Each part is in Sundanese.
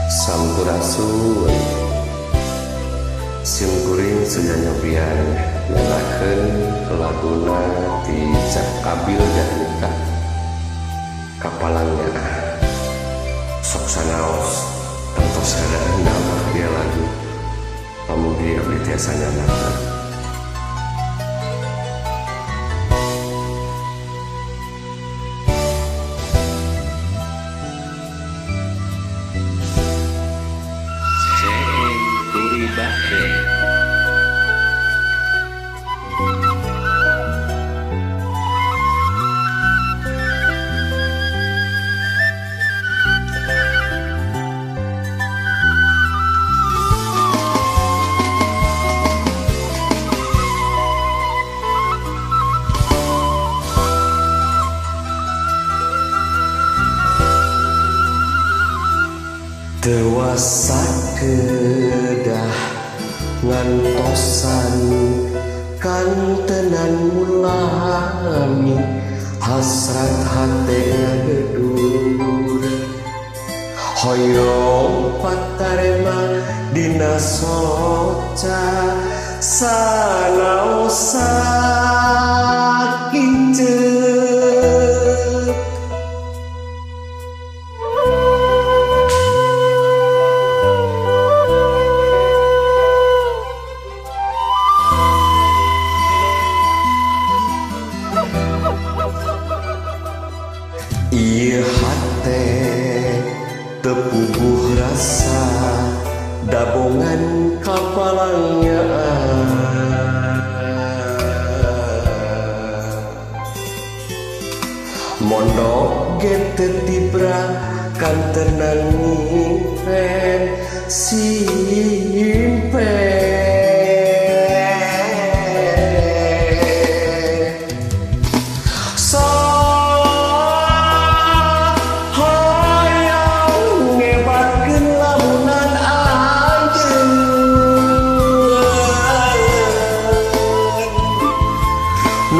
Sampurasun. Sim kuring sejanyobian nyalakeun laguna ti Cak Kabil Jatmika Kapalangnya. Sok sanaos tangtos sadaan damah dia lagu pamugi abdi tiasa nyalakeun. Dewasa kedah ngantosan kantenan mulami hasrat hate ngagedur hoyong patarema dina soca sanaosa kinceu. Ieu hate tepuguh rasa dabongan kapalangnya mondok ge teu tibra kantenan nyimpen simpen.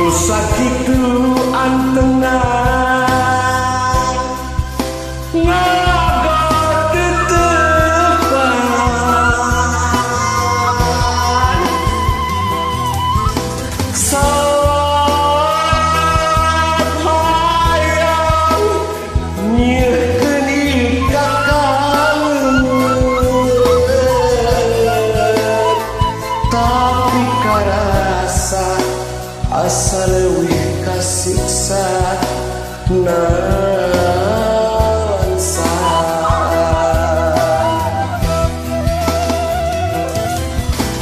Sakitu antena ngagotetepan saat hayang nyieurkeun ikakangeun tapi karasa asa leuwih kasiksa nalangsa.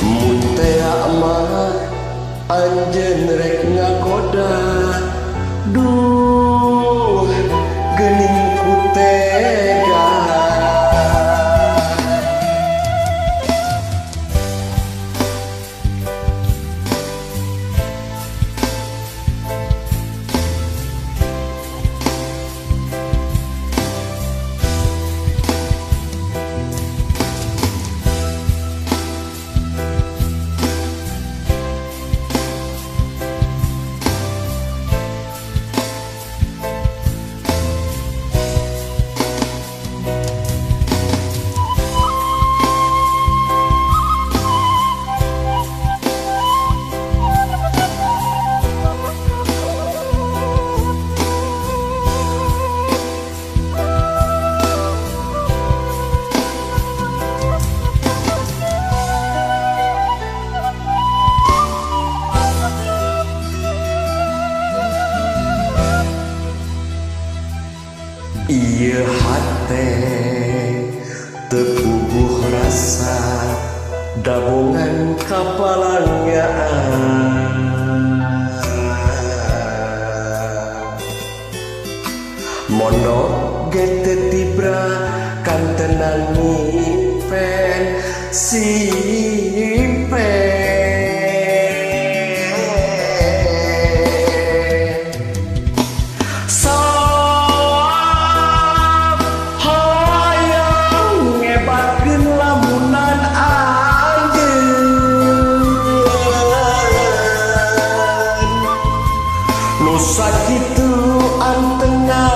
Mun tea mah anjeun rek ngagoda duh geuning ku tega. Ieu hate tepuguh rasa dabongan kapalangnya mondok ge teu tibra kantenan nyimpen simpen. Sakitu antena.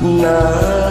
Nah.